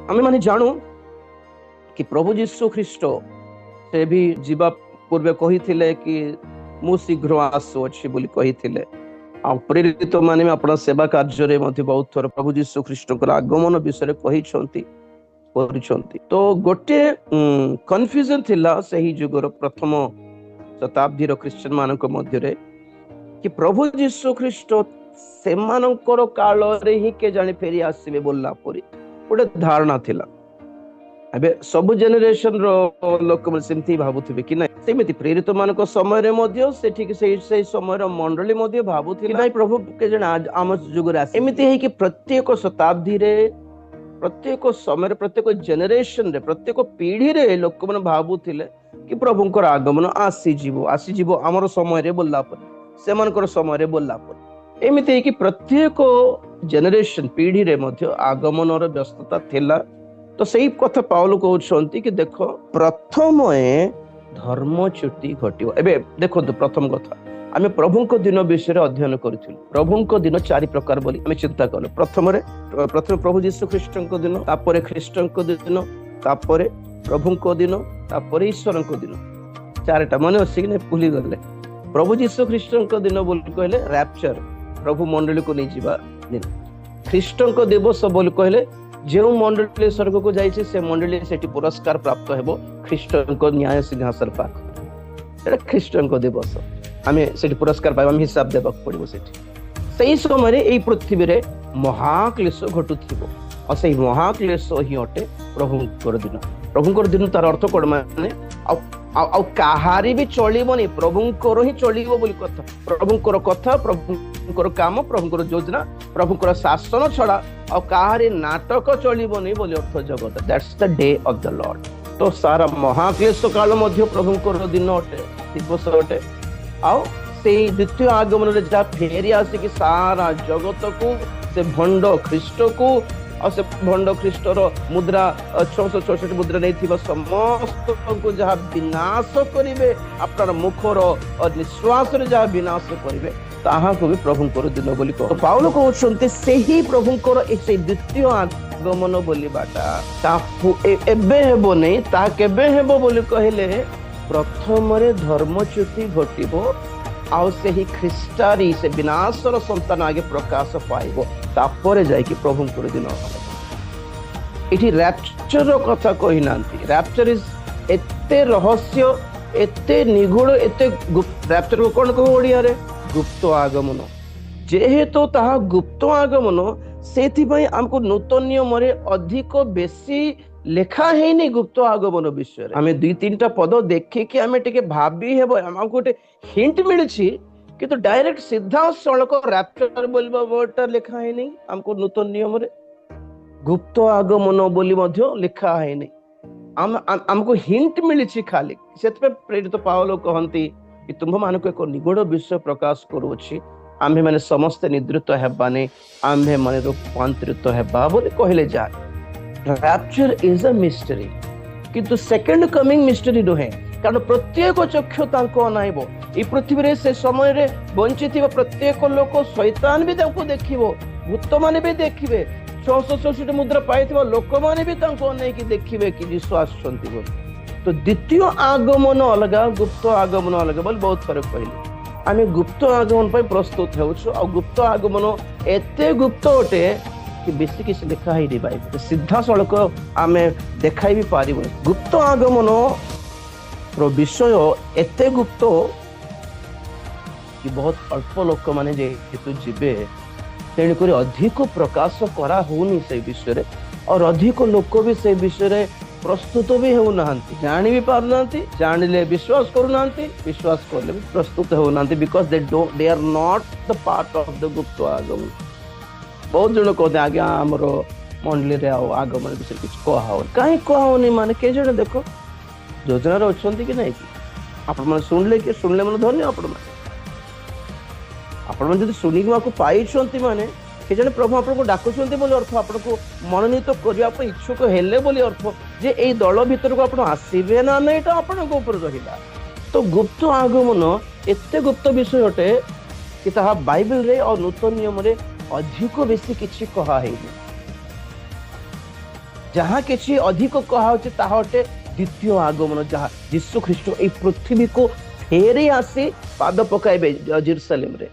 ଆମେ ମାନେ ଜାଣୁ କି ପ୍ରଭୁ ଯୀଶୁ ଖ୍ରୀଷ୍ଟ ସେ ବି ଯିବା ପୂର୍ବେ କହିଥିଲେ କି ମୁଁ ଶୀଘ୍ର ଆସୁଅଛି ବୋଲି କହିଥିଲେ। ଆଉ ପ୍ରେରିତ ମାନେ ବି ଆପଣ ସେବା କାର୍ଯ୍ୟରେ ମଧ୍ୟ ବହୁତ ଥର ପ୍ରଭୁ ଯୀଶୁ ଖ୍ରୀଷ୍ଟଙ୍କର ଆଗମନ ବିଷୟରେ କହିଛନ୍ତି, କରିଛନ୍ତି। ତ ଗୋଟିଏ କନଫ୍ୟୁଜନ ଥିଲା ସେହି ଯୁଗର ପ୍ରଥମ ଶତାବ୍ଦୀର ଖ୍ରୀଷ୍ଟିଆନ ମାନଙ୍କ ମଧ୍ୟରେ କି ପ୍ରଭୁ ଯୀଶୁ ଖ୍ରୀଷ୍ଟ ସେମାନଙ୍କର କାଳରେ ହିଁ କେଜାଣି ଫେରି ଆସିବେ ବୋଲିଲା ପରି ଗୋଟେ ଧାରଣା ଥିଲା। ଏବେ ସବୁ ଜେନେରେସନ ର ଲୋକମାନେ ସେମିତି ଭାବୁଥିବେ କି ନାଇଁ? ସେମିତି ପ୍ରେରିତ ମାନଙ୍କ ସମୟରେ ମଧ୍ୟ ସେଠିକି ସେଇ ସମୟର ମଣ୍ଡଳୀ ମଧ୍ୟ ଭାବୁଥିଲେ, ନାଇଁ, ପ୍ରଭୁ କେଜାଣି ଆମ ଯୁଗରେ ଆସେ। ଏମିତି ହେଇକି ପ୍ରତ୍ୟେକ ଶତାବ୍ଦୀରେ, ପ୍ରତ୍ୟେକ ସମୟରେ, ପ୍ରତ୍ୟେକ ଜେନେରେସନରେ, ପ୍ରତ୍ୟେକ ପିଢିରେ ଲୋକମାନେ ଭାବୁଥିଲେ କି ପ୍ରଭୁଙ୍କର ଆଗମନ ଆସିଯିବ, ଆସିଯିବ ଆମର ସମୟରେ ବୋଲିଲା ପରେ, ସେମାନଙ୍କର ସମୟରେ ବୋଲିଲା ପରେ। ଏମିତି ହେଇକି ପ୍ରତ୍ୟେକ ଜେନେରେସନ, ପିଢିରେ ମଧ୍ୟ ଆଗମନର ବ୍ୟସ୍ତତା ଥିଲା। ତ ସେଇ କଥା ପାଉଲ କହୁଛନ୍ତି କି ଦେଖ, ପ୍ରଥମେ ଧର୍ମଚ୍ୟୁତି ଘଟିବ। ଏବେ ଦେଖନ୍ତୁ, ପ୍ରଥମ କଥା ଆମେ ପ୍ରଭୁଙ୍କ ଦିନ ବିଷୟରେ ଅଧ୍ୟୟନ କରିଥିଲୁ। ପ୍ରଭୁଙ୍କ ଦିନ ଚାରି ପ୍ରକାର ବୋଲି ଆମେ ଚିନ୍ତା କଲୁ। ପ୍ରଥମେ ପ୍ରଭୁ ଯୀଶୁ ଖ୍ରୀଷ୍ଟଙ୍କ ଦିନ, ତାପରେ ଖ୍ରୀଷ୍ଟଙ୍କ ଦିନ, ତାପରେ ପ୍ରଭୁଙ୍କ ଦିନ, ତାପରେ ଈଶ୍ୱରଙ୍କ ଦିନ। ଚାରିଟା ମନେ ଅଛି କି ନାଇଁ, ଭୁଲିଗଲେ? ପ୍ରଭୁ ଯୀଶୁ ଖ୍ରୀଷ୍ଟଙ୍କ ଦିନ ବୋଲି କହିଲେ ରାପଚର, ପ୍ରଭୁ ମଣ୍ଡଳୀକୁ ନେଇଯିବା ଦିନ। ଖ୍ରୀଷ୍ଟଙ୍କ ଦିବସ ବୋଲି କହିଲେ ଯେଉଁ ମଣ୍ଡଳୀ ସ୍ୱର୍ଗକୁ ଯାଇଛି, ସେ ମଣ୍ଡଳୀ ସେଠି ପୁରସ୍କାର ପ୍ରାପ୍ତ ହେବ ଖ୍ରୀଷ୍ଟଙ୍କ ନ୍ୟାୟ ସିଂହାସନ ପାଖ। ସେଟା ଖ୍ରୀଷ୍ଟଙ୍କ ଦିବସ। ଆମେ ସେଠି ପୁରସ୍କାର ପାଇବା, ଆମେ ହିସାବ ଦେବାକୁ ପଡିବ ସେଠି। ସେଇ ସମୟରେ ଏଇ ପୃଥିବୀରେ ମହାକ୍ଲେଶ ଘଟୁଥିବ ଆଉ ସେଇ ମହାକ୍ଲେଶ ହିଁ ଅଟେ ପ୍ରଭୁଙ୍କର ଦିନ। ପ୍ରଭୁଙ୍କର ଦିନ ତାର ଅର୍ଥ କଣ? ମାନେ ଆଉ ଆଉ ଆଉ କାହାରି ବି ଚଳିବନି, ପ୍ରଭୁଙ୍କର ହିଁ ଚଳିବ ବୋଲି କଥା। ପ୍ରଭୁଙ୍କର କଥା, ପ୍ରଭୁଙ୍କର କାମ, ପ୍ରଭୁଙ୍କର ଯୋଜନା, ପ୍ରଭୁଙ୍କର ଶାସନ ଛଡା ଆଉ କାହାରି ନାଟକ ଚଳିବନି ବୋଲି ଅର୍ଥ ଜଗତ। That's the day of the Lord. ତ ସାରା ମହାକ୍ଲେଶ କାଳ ମଧ୍ୟ ପ୍ରଭୁଙ୍କର ଦିନ ଅଟେ, ଦିବସ ଅଟେ। ଆଉ ସେଇ ଦ୍ୱିତୀୟ ଆଗମନରେ ଯାହା ଫେରି ଆସିକି ସାରା ଜଗତକୁ, ସେ ଭଣ୍ଡ ଖ୍ରୀଷ୍ଟକୁ ଆଉ ସେ ଭଣ୍ଡ ଖ୍ରୀଷ୍ଟର ମୁଦ୍ରା, 666 ମୁଦ୍ରା ନେଇଥିବା ସମସ୍ତଙ୍କୁ ଯାହା ବିନାଶ କରିବେ, আপনাର ମୁଖର ନିଶ୍ୱାସରେ ଯାହା ବିନାଶ କରିବେ, ତାହାକୁ ବି ପ୍ରଭୁଙ୍କର ଦିନ ବୋଲି କହ। ପାଉଲ କହୁଛନ୍ତି, ସେହି ପ୍ରଭୁଙ୍କର ସେଇ ଦ୍ୱିତୀୟ ଆଗମନ ବୋଲିବାଟା ତାକୁ ଏବେ ହେବ ନାହିଁ। ତାହା କେବେ ହେବ ବୋଲି କହିଲେ ପ୍ରଥମରେ ଧର୍ମଚ୍ୟୁତି ଘଟିବ ଆଉ ସେହି ଖ୍ରୀଷ୍ଟାରୀ, ସେ ବିନାଶର ସନ୍ତାନ ଆଗେ ପ୍ରକାଶ ପାଇବ, ତାପରେ ଯାଇକି ପ୍ରଭୁଙ୍କର ଦିନ ହେବ। ଏଠି ରାପଚର କଥା କହିନାହାନ୍ତି। ରାପଚର is ଏତେ ରହସ୍ୟ, ଏତେ ନିଗୁଢ଼, ଏତେ। ରାପଚର କଣ କହୁ ଓଡ଼ିଆରେ? ଗୁପ୍ତ ଆଗମନ। ଯେହେତୁ ତାହା ଗୁପ୍ତ ଆଗମନ, ସେଥିପାଇଁ ଆମକୁ ନୂତନ ନିୟମରେ ଅଧିକ ବେଶୀ ଲେଖା ହେଇନି ଗୁପ୍ତ ଆଗମନ ବିଷୟରେ। ଆମେ ଦୁଇ ତିନିଟା ପଦ ଦେଖିକି ଆମେ ଟିକେ ଭାବି ହେବ, ଆମକୁ ଗୋଟେ ହିଣ୍ଟ ମିଳିଛି, କିନ୍ତୁ ଡାଇରେକ୍ଟ ସିଧାସଳଖ ରାପଚର ବୋଲିବା ୱାର୍ଡଟା ଲେଖା ହେଇନି ଆମକୁ ନୂତନ ନିୟମରେ। ଗୁପ୍ତ ଆଗମନ ବୋଲି ମଧ୍ୟ ଲେଖା ହେଇନି। ଆମକୁ ହିଣ୍ଟ ମିଳିଛି ଖାଲି। ସେଥିପାଇଁ ପ୍ରେରିତ ପାଉଲ କହନ୍ତି କି ତୁମ୍ଭମାନଙ୍କୁ ଏକ ନିଗୂଢ଼ ବିଷୟ ପ୍ରକାଶ କରୁଅଛି, ଆମ୍ଭେମାନେ ସମସ୍ତେ ନିଦ୍ରିତ ହେବାନି, ଆମ୍ଭେମାନେ ରୂପାନ୍ତରିତ ହେବା ବୋଲି କହିଲେ। ଯାଏ Rapture is a mystery, କିନ୍ତୁ ସେକେଣ୍ଡ କମିଂ ମିଷ୍ଟରୀ ନୁହେଁ। କାରଣ ପ୍ରତ୍ୟେକ ଚକ୍ଷୁ ତାଙ୍କୁ ଅନାଇବ। ଏଇ ପୃଥିବୀରେ ସେ ସମୟରେ ବଞ୍ଚିଥିବା ପ୍ରତ୍ୟେକ ଲୋକ, ଶୈତାନ ବି ତାଙ୍କୁ ଦେଖିବ, ଭୂତମାନେ ବି ଦେଖିବେ, 664 ମୁଦ୍ରା ପାଇଥିବା ଲୋକମାନେ ବି ତାଙ୍କୁ ଅନେଇକି ଦେଖିବେ କି ଯୀଶୁ ଆସୁଛନ୍ତି ବୋଲି। ତ ଦ୍ୱିତୀୟ ଆଗମନ ଅଲଗା, ଗୁପ୍ତ ଆଗମନ ଅଲଗା ବୋଲି ବହୁତ ଥର କହିଲି। ଆମେ ଗୁପ୍ତ ଆଗମନ ପାଇଁ ପ୍ରସ୍ତୁତ ହେଉଛୁ। ଆଉ ଗୁପ୍ତ ଆଗମନ ଏତେ ଗୁପ୍ତ ଅଟେ କି ବେଶୀ କିଛି ଲେଖା ହେଇନି ବାଇବଲ, ସିଧାସଳଖ ଆମେ ଦେଖାଇ ବି ପାରିବୁନି। ଗୁପ୍ତ ଆଗମନ ର ବିଷୟ ଏତେ ଗୁପ୍ତ କି ବହୁତ ଅଳ୍ପ ଲୋକମାନେ ଯେହେତୁ ଯିବେ, ତେଣୁକରି ଅଧିକ ପ୍ରକାଶ କରା ହଉନି ସେଇ ବିଷୟରେ। ଆଉ ଅଧିକ ଲୋକ ବି ସେଇ ବିଷୟରେ ପ୍ରସ୍ତୁତ ବି ହେଉନାହାନ୍ତି, ଜାଣି ବି ପାରୁନାହାନ୍ତି, ଜାଣିଲେ ବିଶ୍ୱାସ କରୁନାହାନ୍ତି, ବିଶ୍ୱାସ କଲେ ବି ପ୍ରସ୍ତୁତ ହେଉନାହାନ୍ତି, because they are not the part of the ଗୁପ୍ତ ଆଗମନ। ବହୁତ ଜଣ କହନ୍ତି, ଆଜ୍ଞା, ଆମର ମଣ୍ଡଳୀରେ ଆଉ ଆଗମନ ବିଷୟରେ କିଛି କୁହା ହଉନି। କାହିଁ କୁହା ହଉନି ମାନେ କେ ଜଣେ ଦେଖ ଯୋଜନାରେ ଅଛନ୍ତି କି ନାଇଁ କି। ଆପଣମାନେ ଶୁଣିଲେ କି, ଶୁଣିଲେ ମାନେ ଧନ୍ୟ ଆପଣମାନେ। ଆପଣମାନେ ଯଦି ଶୁଣିବାକୁ ପାଇଛନ୍ତି ମାନେ କେଜାଣି ପ୍ରଭୁ ଆପଣଙ୍କୁ ଡାକୁଛନ୍ତି ବୋଲି ଅର୍ଥ, ଆପଣଙ୍କୁ ମନୋନୀତ କରିବା ପାଇଁ ଇଚ୍ଛୁକ ହେଲେ ବୋଲି ଅର୍ଥ ଯେ ଏଇ ଦଳ ଭିତରକୁ ଆପଣ ଆସିବେ ନା ନାଇଁ, ଏଇଟା ଆପଣଙ୍କ ଉପରେ ରହିଲା। ତ ଗୁପ୍ତ ଆଗମନ ଏତେ ଗୁପ୍ତ ବିଷୟ ଅଟେ କି ତାହା ବାଇବେଲରେ ଆଉ ନୂତନ ନିୟମରେ ଅଧିକ ବେଶୀ କିଛି କହା ହେଇନି। ଯାହା କିଛି ଅଧିକ କୁହାହଉଛି, ତାହା ଅଟେ ଦ୍ୱିତୀୟ ଆଗମନ, ଯାହା ଯୀଶୁ ଖ୍ରୀଷ୍ଟ ଏଇ ପୃଥିବୀକୁ ଫେରି ଆସି ପାଦ ପକାଇବେ ଜେରୁସାଲେମରେ।